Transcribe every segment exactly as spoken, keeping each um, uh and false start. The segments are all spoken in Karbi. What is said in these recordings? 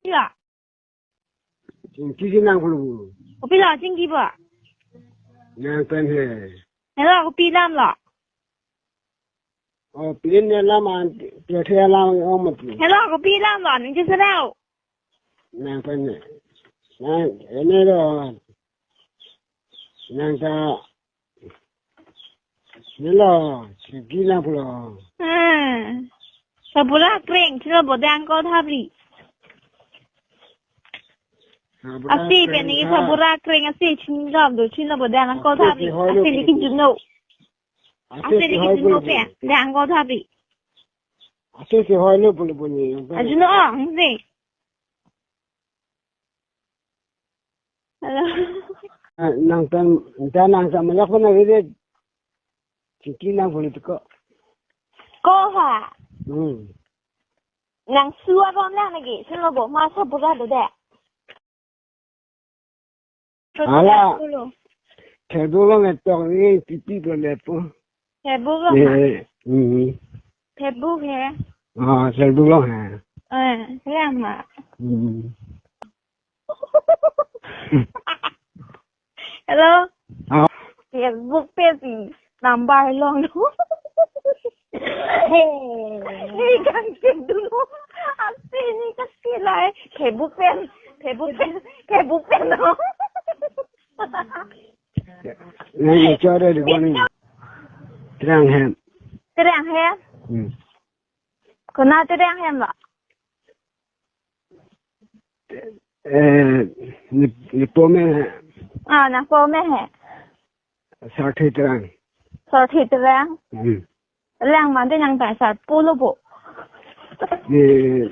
Pilo. Chingki si nang pulo. Kopi lo chingki bo? Nang pen he. Helo, kopi alam lo? Oh, pin ne alam an, pirthe alam ong mati. Helo, kopi alam lo, ningje serau. Nang pen he. Nang, ene lo. Nang ta. Nelo, chingki nang pulo. Hmm. Sabura kreng, chino bo dang ko thabri. Sabura Asi kreng pen ni tha. Sabura kreng asi chingdam do chino bo dang ko Asi thabri. Kihoi lo Asi pulo. Liki juno. Asi Asi liki liki hoi juno pulo. Pe, dang ko thabri. Asi kihoi lo pulo pulo ni. Ajuno ong si. Hello. Ah, nang tan, ta nang ta malak mana rede. Chingki nang pulo tiko. Ko ha. Hmm. Nang suwa bom lang lagi. Sino bo masa pura do de. Ala. Pulo. Thebuk along etok ni pipi pulo lepo. Thebuk along. Eh, hmm. Thebuk he. Ah, thebuk along he. Eh, he ama. Hmm. Hello. Ah. Thebuk pen si number long. Hey. Hey, kan kedulu. Asi ni kasi lai. Thebuk pen. Thebuk pen. Thebuk pen no. Nang ni chore di koni. Terang hem. Terang hem. Hmm. Kona terang hem lo. Eh, ni, ni po me he. Ah, nang po me he. Sarthe Terang. Sarthe Terang. Hmm. Lang mande nang ta sar pulo bo. Ni,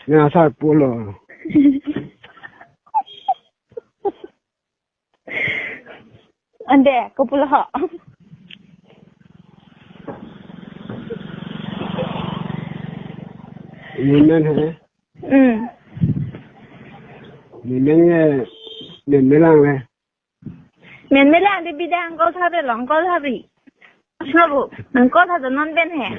na sar pulo. Ande, ko pulo ho. Ni men he. Hmm. Ni men he, ni men lang le. Men me lang de bidang ko tha de long ko tha bi. Sabo, nang ko tha de non pen he.